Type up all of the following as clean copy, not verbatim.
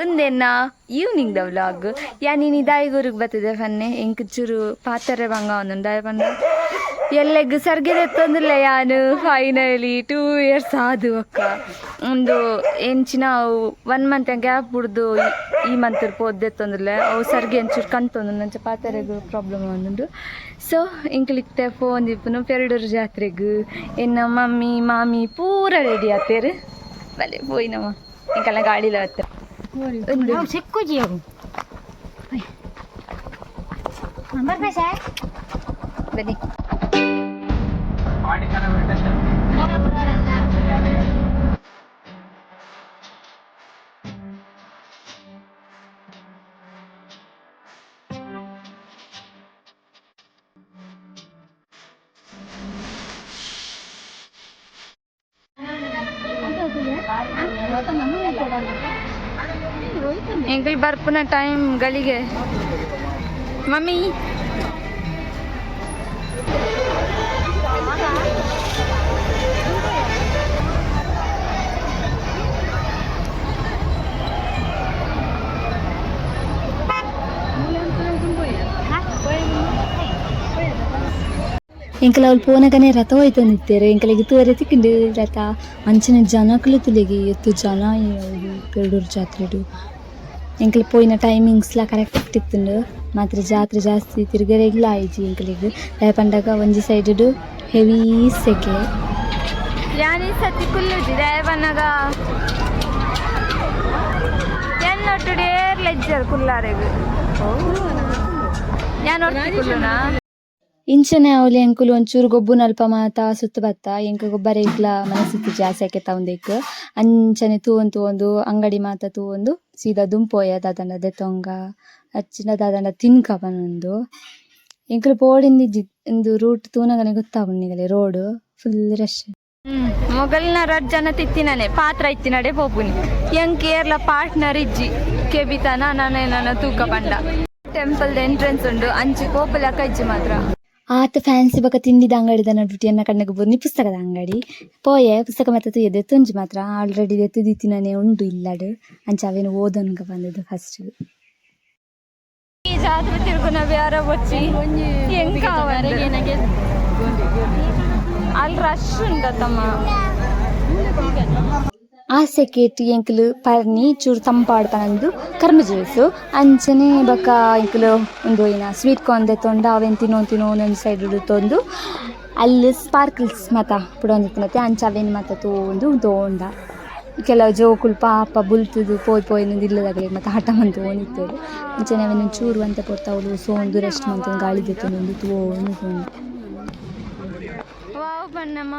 ಉಂದೆನ್ನ evening ದ vlog. ಯಾನ್ ಇನಿ ದಾಯಿಗೂರಿಗೆ ಬತ್ತದೆ ಪನ್ನೆ ಎಂಕ್ ಚೂರು ಪಾತೆರೆ ಬಂಗ ಒಂದುಂಡು ದಾಯ ಪಂಡ ಎಲ್ಲೆಗ್ ಸರ್ಗೆ ದೆತ್ತೊಂದುಲ್ಲೆ ಯಾನು ಫೈನಲಿ 2 ಇಯರ್ಸ್ ಆದು ಬೊಕ್ಕ ಉಂದು ಎಂಚಿನ ಅವು 1 ಮಂತ್ ಗ್ಯಾಪ್ ಬುಡ್ದು ಈ ಮಂತ್ ಪೋದು ದೆತ್ತೊಂದುಲ್ಲೆ ಅವು ಸರ್ಗೆ ಒಂಚೂರು ಕಂತೊಂದುಂಡು ಅಂಚ ಪಾತೆರೆಗ್ ಪ್ರಾಬ್ಲಮ್ ಆವೊಂದುಂಡು. ಸೊ ಎಂಕ್ಲಿತ್ತೆ ಫೋನ್ ಇಪ್ಪುನು ಪೆರಡೂರು ಜಾತ್ರೆಗ್ ಎನ್ನ ಮಮ್ಮಿ ಮಾಮಿ ಪೂರ ರೆಡಿ ಆತೇರು ಬಲೆ ಪೋಯಿನಮ್ಮ ಎಂಕಲ್ನ ಗಾಡಿಲ ಬತ್ತೆ ಉಂದು ಸಿಕ್ಕುಜಿ ಅವು ಬರ್ಪೆ ಬನ್ನಿ. ಎಂಕಲ್ ಬರ್ಪುನ ಟೈಮ್ ಗಳಿಗೆ ಮಮ್ಮಿ ಎಂಕಲ ಅವ್ಲು ಪೋನಗನೆ ರಥ ಹೋಯ್ತೊಂದಿತ್ತೇರು ಎಂಕಲೆಗ್ ತೂವರೆ ತಿಕ್ಕಿಂಡು ರಥ ಅಂಚನೆ ಜನಕುಲು ತುಲೆಗೆ ಎತ್ತು ಜನ ಪೆರಡೂರು ಜಾತ್ರೆಡು ಎಂಕಲ್ ಪೋಯಿನ ಟೈಮಿಂಗ್ಸ್ಲ ಕರೆಕ್ಟ್ ಇತ್ತುಂಡು ಮಾತ್ರ ಜಾತ್ರೆ ಜಾಸ್ತಿ ತಿರುಗರೆಗ್ಲ ಆಯ್ಜಿ ಎಂಕಲೆಗ್ ದಾಯೆ ಪಂಡಗ ಒಂಜಿ ಸೈಡ್ ಹೆವಿ ಸೆಕೆ. ಯಾನ್ ಈ ಸತಿ ಕುಲ್ಲುಜಿ ದಾಯೆ ಪನ್ನಗ ಎನ್ನೊಟ್ಟು ಏರ್ಲ ಇಜ್ಜೆರ್ ಕುಲ್ಲಾರೆಗ್ ಯಾನ್ ಒರ್ತಿ ಕುಲ್ಲುನಾ. ಇಂಚನೆ ಅವ್ಲು ಎಂಕುಲು ಒಂಚೂರು ಗೊಬ್ಬುನಲ್ಪ ಮಾತ ಸುತ್ತು ಬತ್ತ ಎಂಕ್ ಗೊಬ್ಬರೆಗ್ಲ ಮನಸ್ಸಿತ್ತಿಜಿ ಆಸೆಕೆ ತೌಂದೆಕ್ ಅಂಚನೆ ತೂವೊಂದು ತೂವೊಂದು ಅಂಗಡಿ ಮಾತ ತೂವೊಂದು ಸೀದಾ ದುಂಪೋಯ ದಾದಂಡ ದೆತೊಂಗ ಅಚ್ಚಿನ ದಾದಂಡ ತಿನ್ಕ ಪನೊಂದು ಎಂಕುಲು ಪೋಡಿಂದಿಜ್ಜಿ ಇಂದು ರೂಟ್ ತೂನಗನೆ ಗೊತ್ತಾಪುಂಡು ನಿಗಲೆ ರೋಡ್ ಫುಲ್ ರಶ್. ಮೊಗಲ್ನ ರಡ್ಡ್ ಜನ ತಿತ್ತಿನನೆ ಪಾತ್ರ ಇತ್ತಿನಡೆ ಪೋಪುನಿ ಎಂಕ್ ಏರ್ಲ ಪಾರ್ಟ್ನರ್ ಇಜ್ಜಿ ಕೆಬಿತನ ನಾನೇನ ತೂಕ ಪಂಡ ಟೆಂಪಲ್ ಎಂಟ್ರೆನ್ಸ್ ಉಂಡು ಅಂಚಿ ಪೋಪುಲಕ ಇಜ್ಜಿ ಮಾತ್ರ. ಆತ ಫ್ಯಾನ್ಸಿ ಬೊಕ ತಿಂಡಿದ ಅಂಗಡಿದ ನಡುಟು ಎನ್ನ ಕಣ್ಣಗ್ ಬೂರ್ನಿ ಪುಸ್ತಕದ ಅಂಗಡಿ ಪೋಯೆ ಪುಸ್ತಕ ಮಾತ ತೂಯೆ ದೆತ್ತೊಂಜಿ ಮಾತ್ರ ಆಲ್ರೆಡಿ ದೆತ್ತುದಿತ್ತಿನನೆ ಉಂಡು ಇಲ್ಲಡ್ ಅಂಚ ಅವೇನು ಓದೊನ್ಗ ಪಂಡುದು ಫಸ್ಟ್. ಈ ಜಾತ್ರೆ ತಿರುಗುನ ಬ್ಯಾರ ಬೊಚ್ಚಿ ಎಂಕ ಅಲ್ಲಿ ರಶ್ ಉಂಡತ್ತಮ್ಮ. ಆಸೆಕೇಟ್ ಎಂಕುಲು ಪರ್ನಿ ಚೂರು ತಂಪಾಡ್ ಪನೊಂದು ಕರ್ಮ ಜ್ಯೂಸು ಅಂಚನೆ ಬೊಕ ಎಂಕುಲು ಉಂದು ಇನ ಸ್ವೀಟ್ ಕಾರ್ನ್ ದೆತ್ತೊಂಡ ಅವೆನ್ ತಿನ್ನೊಂದು ತಿನ್ನೊಂದು ಒಂಜಿ ಸೈಡ್ ತೊಂದು ಅಲ್ಲಿ ಸ್ಪಾರ್ಕಲ್ಸ್ ಮಾತ ಪುಡೊಂದಿತ್ತಿನತೆ ಅಂಚ ಅವೆನ್ ಮಾತ ತೂವೊಂದು ತೋಂಡ ಕೆಲವು ಜೋಕುಲು ಪಾಪ ಬುಲ್ತುದು ಪೋಯಿ ಪೋಯಿ ಇಲ್ಲದಗಲೆ ಮಾತ ಹಠ ಮಂತೊಂದಿತ್ತೆರ್ ಅಂಚನೆ ಅವೆನ್ ಚೂರು ಒಂತೆ ಪೊರ್ತು ಅವ್ಲು ಸೋಂದು ರೆಸ್ಟ್ ಮಂತೊಂದು ಗಾಳಿ ದೆತ್ತೊಂದು ತೂವೊಂದು ತೋಂಡು. ವಾವ್ ಪನ್ನಮ್ಮ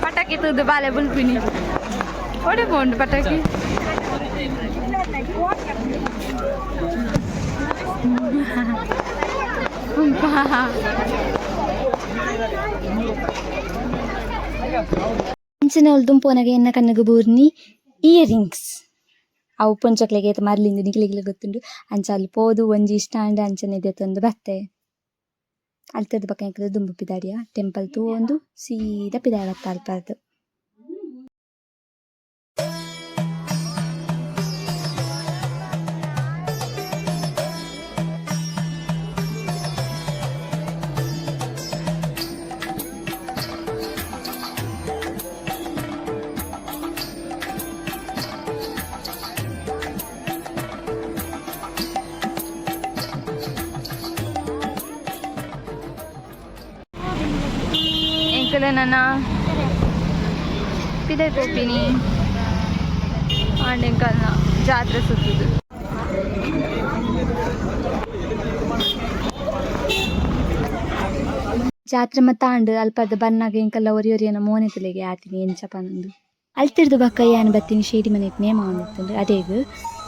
ಪಟಾಕಿ ತೂದು ಬಾಲೆ ಬುಲ್ಪಿನಿ ಒಡೆ ಪೋಂಡು ಪಟಾಕಿ. ಅಂಚನೆ ಅವ್ಲು ದುಂಪೋನಗ ಎನ್ನ ಕಣ್ಣಗ್ ಬೂರ್ನಿ ಇಯರಿಂಗ್ಸ್ ಅವು ಪೊಂಚೊಕ್ಲೆಗ್ ಏತ್ ಮರ್ಲಿಂದ್ ನಿಕ್ಲೆಗ್ಲ ಗೊತ್ತುಂಡು. ಅಂಚ ಅಲ್ ಪೋದು ಒಂಜಿ ಸ್ಟ್ಯಾಂಡ್ ಅಂಚನೆ ದೆತ್ತೊಂದು ಬತ್ತೆ. ಅಲ್ತುರ್ದು ಬೊಕ ಎಂಕುಲು ದುಂಬು ಪಿದಾಡಿಯ ಟೆಂಪಲ್ ತೂವೊಂದು ಸೀದಾ ಪಿದಾಯಿ ಬತ್ತ ಅಲ್ಪರ್ದ್. ಎಂಕುಲು ನನ ಪಿದಾಯಿ ಪೋಪಿನಿ ಆಂಡ ಎಂಕಲ್ನ ಜಾತ್ರೆ ಸುತ್ತುದು. ಜಾತ್ರೆ ಮತ್ತ ಆಂಡ್ ಅಲ್ಪದ ಬನ್ನಗ ಎಂಕಲ್ಲ ಒರಿ ಒರಿಯನ ಮೋನೆ ತುಲೆಗೆ ಆತಿನಿ ಎಂಚ ಪನೊಂದು. ಅಲ್ತಿರ್ದು ಬೊಕ್ಕ ಯಾನ್ ಬತ್ತಿನಿ ಶೇಡಿ ಮನೆಟ್ ನೇಮ ಆವೊಂದಿತ್ತುಂಡು ಅಡೇಗ್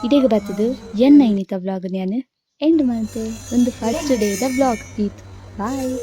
ಇಡೆಗ್ ಬತ್ತುದು ಎನ್ನ ಇನಿತ ವ್ಲಾಗ್ ಯಾನ್ ಎಂಡ್ ಮಲ್ತೆ. ಉಂದು ಫಸ್ಟ್ ಡೇ ದ ವ್ಲಾಗ್ ಈತ್. ಬಾಯ್.